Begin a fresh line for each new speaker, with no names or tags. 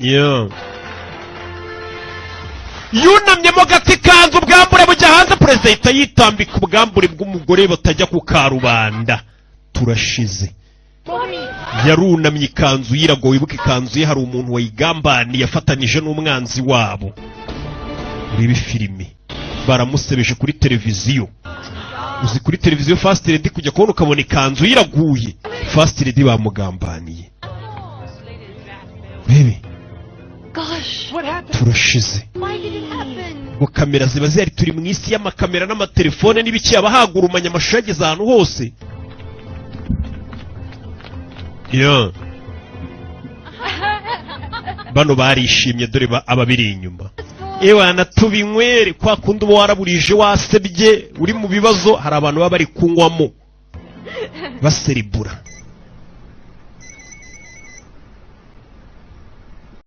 Yeah. Yunamyemo gato, ikanzu ubwambure bujya hanze. Perezida ahita yitambika ubwambure bw'umugore batajya ku karubanda. Turashize. Yarunamye, ikanzu yiragowe. Wibuke ikanzu ye, hari umuntu wayigambaniye afatanije n'umwanzi wabo. Urebe filime, baramusebeje kuri televiziyo. Uzi kuri televiziyo First Lady kujya kubona ukabona ikanzu yiraguye? First Lady bamugambaniye. Urebe.
Gosh.
What happened?
Turashize.
Why did it happen?
Ngo kamera ziba zihari, turi mu isi y'amakamera n'amatelefone n'ibiki, aba hagurumanya amashusho yageze ahantu hose. Yeah. Bano barishimye, dore ababiri inyuma. Ewana, tubinywere kwa kundi uba waraburije, wasebye, uri mu bibazo. Hari abantu baba bari kunywamo baseribura.